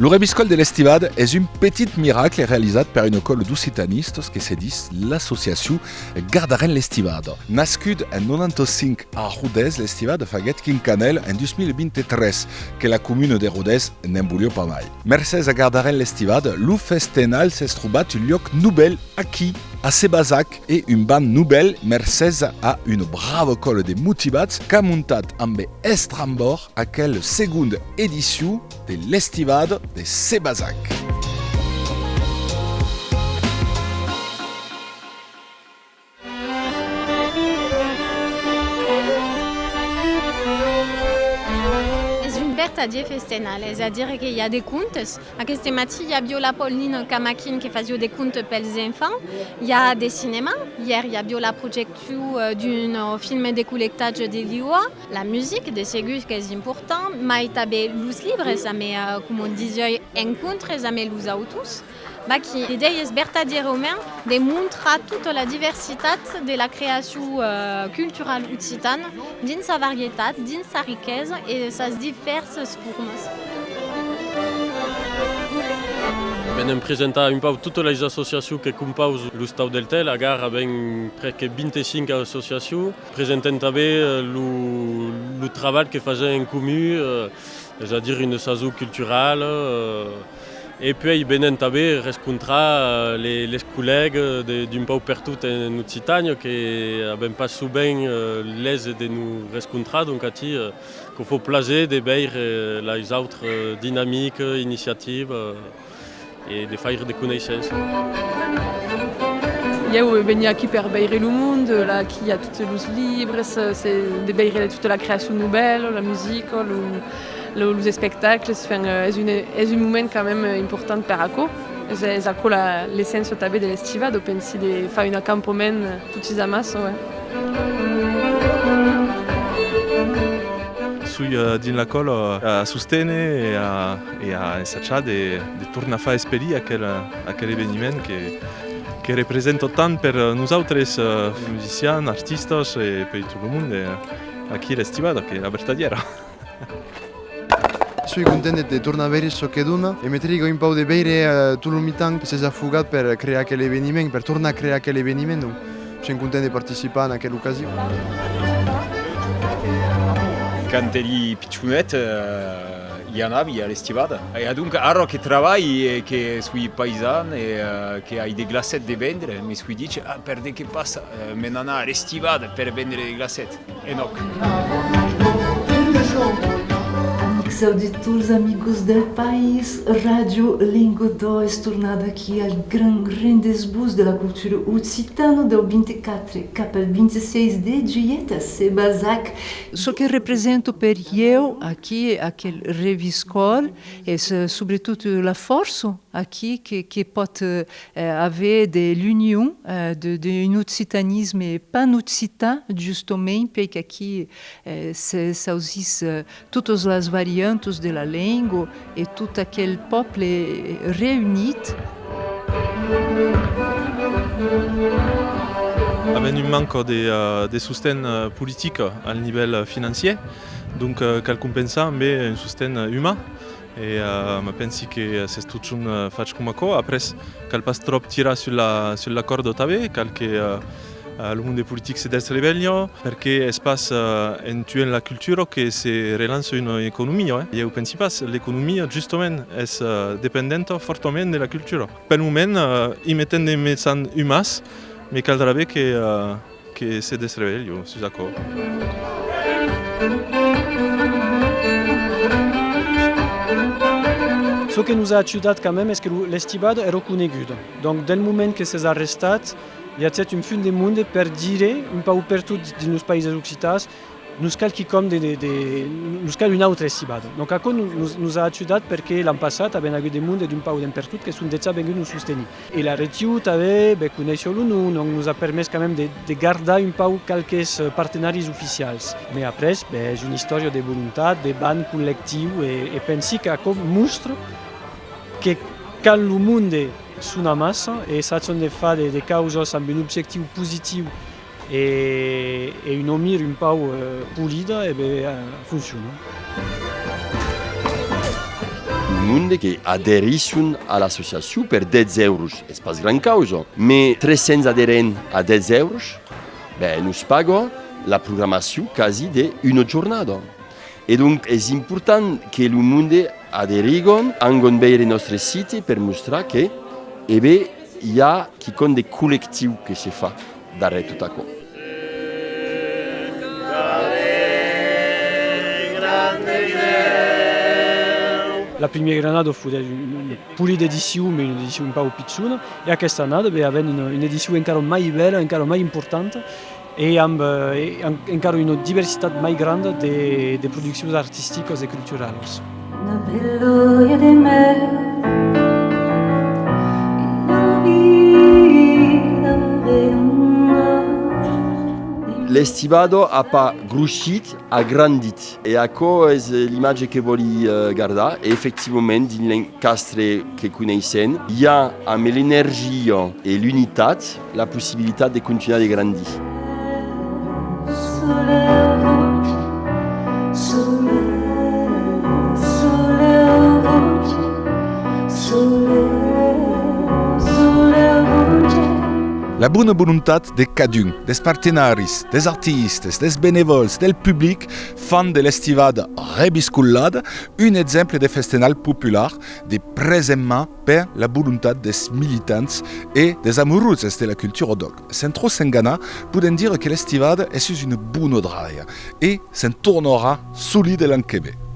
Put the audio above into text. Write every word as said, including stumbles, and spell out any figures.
Lo Reviscòl de l'Estivada es un petit miracle realizat per una còla d'occitanistas que se ditz l'associacion Gardarem l'Estivada. Nascut en nonanta cinc a Rodés, l'Estivada faguèt quinquanèl en dos mil vint-e-tres, que la comuna de Rodés ne'n voliá pas mai. Mercés a Gardarem l'Estivada, lo festenal s'es trobat un luòc novèl aquí, a Sebazac, e un band novèl mercés a una brava còla de motivats qu'a montat ambe estrambòrd aquela segonda edicion de l'Estivada de Sebazac. Es un vertadièr festenal, es a dire que i a de contes. Aqueste matin i aviá la Pauline Camaquin que fasiá de contes pels enfants, i a de cinèma, ièr i aviá la projeccion, eh, d'un, eh, film de collectatge de l'I O A, la musica, de segur qu'es important, mai tanben los libres, amé, eh, coma disiái, encontres amé los autors. Vaquí, l'idèia es vertadièrament de montrar tota la diversitat de la creacion, eh, culturala occitana dins sa varietat, dins sa riquesa e sas divèrsas formas. Venèm presentar un pauc totas las associacions que compausan l'Ostau del Tèl. Agar avèm près que vint-e-cinc associacions. Presentèm tanben, eh, lo, lo trabalh que fasèm en comun, eh, es a dire una sason culturala, eh, e puèi venèm tanben rescontrar, eh, les, les collègas de, d'un pauc pertot en Occitània, que avèm pas sovent, eh, l'aise de nos rescontrar, donc aquí, eh, que fa plaser de veire, eh, las autras, eh, dinamicas, iniciativas, eh, e de faire de coneissenças. Ieu veni aquí per veire lo monde, là, aquí i a tots los libres, eh, se, de veire tota la creacion novèla, la musica, lo, lo, los espectacles, enfin, eh, es un, es un moment quand même, eh, important per aquò. Es, es aquò la, l'esséncia tanben de l'Estivada, pensi, de far un acampament, eh, totis amassa, ouais. Soi, eh, dins la còla, eh, a sosténer e a, e a ensajar de, de tornar far espelir aquel, aquel eveniment que, que representa tant per, eh, nosautres, eh, musicians, artistas e per tot lo monde, eh, aquí l'Estivada, que la vertadièra. Soi content de, de tornar veire çò que dona e me triga un pauc de veire, eh, tot lo mitan que s'es afogat per crear aquel eveniment, per tornar crear aquel eveniment. Donc, soi content de participar en aquela ocasion. Quand èri pichonet, eh, i anavi a l'Estivada. E adonc, ara que trabalhi e que soi paisan e, eh, que ai de glacèt de vendre, me soi dich, ah, per de qué pas, eh, me n'anar a l'Estivada per vendre de glacèt? E nòc. Amics auditors, amigos del país, Ràdio Lengadòc es tornada aquí al gran rendez-vous de la cultura occitana del vint-e-quatre cap al vint-e-sièis de julhet a Sebazac. Çò que representa per ieu aquí, aquel Reviscòl, es, eh, subretot, eh, la fòrça aquí que, que pòt, eh, aver de l'union, eh, de, de un occitanisme panoccitan, justament, perque aquí, eh, se, s'ausís, eh, totas las variantas de la lenga e tot aquel pòble reunit. Avèm un manca de, eh, de sosten, eh, politic al nivèl, eh, financièr, donc, eh, cal compensar ambe un sosten, eh, uman. E, eh, me pensi que s'es totjorn, eh, fach coma aquò. Après, cal pas tròp tirar sus la, sus la còrda tanben, cal que, eh, eh, lo monde politic se desrevelha, perque es pas, eh, en tuent la cultura que se relança una economia, eh. Ieu pensi pas, l'economia, justament, es, eh, dependenta fòrtament de la cultura. Pel moment, eh, i metèm de mejan umans, me caldrà ben que, eh, que se desrevelha sus aquò. Çò que nos a ajudat quand même es que lo, l'Estivada èra coneguda. Donc, del moment que s'es arrestat, i agèt un fum de monde per dire, un pauc pertot dins los païses occitans, nos cal quicòm de, de, de, nos cal una autra Estivada. Donc aquò nos, nos, nos a ajudat, perque l'an passat avèm agut de monde d'un pauc d'en pertot que son dejà venguts nos sostenir. E la region tanben, ben, coneisson lo nom, donc nos a permés quand même de, de gardar un pauc qualques, eh, partenaris oficials. Mai après, ben, es una istòria de volontat, de band collectiu, e, e pensi qu'aquò mostra que quand lo monde son amassa e sajan de far de, de causas amb un objectiu positiu, e, e una mira un pauc, eh, polida, e ben, eh, fonciona. Monde que aderisson a l'associacion per dètz èuros, es pas gran causa, mai tres cents aderents a dètz èuros, ben, nos paga la programacion quasi de una jornada. E donc, es important que lo monde aderigon, angon veire nòstre site per mostrar que, e ben, i a quicòm de collectiu que se fa darrèr tot aquò. La primièra annada foguèt una, una polida edicion, mai una edicion un pauc pichona, e aquesta annada, ben, avèm una, una edicion encara mai bèla, encara mai importanta, e amb, eh, e en-, encara una diversitat mai granda de, de produccions artisticas e culturalas. Una bèla de mer, una vida redonda. L'estivada a pas grossit, a grandit. E aquò es, eh, l'imatge que vòli, eh, gardar. E efectivament, dins l'encastre que coneissèm, i a, amb l'energia e l'unitat, la possibilitat de continuar de grandir. La bona volontat de cadun, dels partenaris, dels artistes, dels benevòls, del public, fan de l'estivada reviscolada un exemple de festenal popular, de present man per la volontat dels militants e dels amoroses de la cultura d'òc. Sens tròp s'enganar, podèm dire que l'estivada es sus una bona dralha e se'n tornarà solide l'an que ven.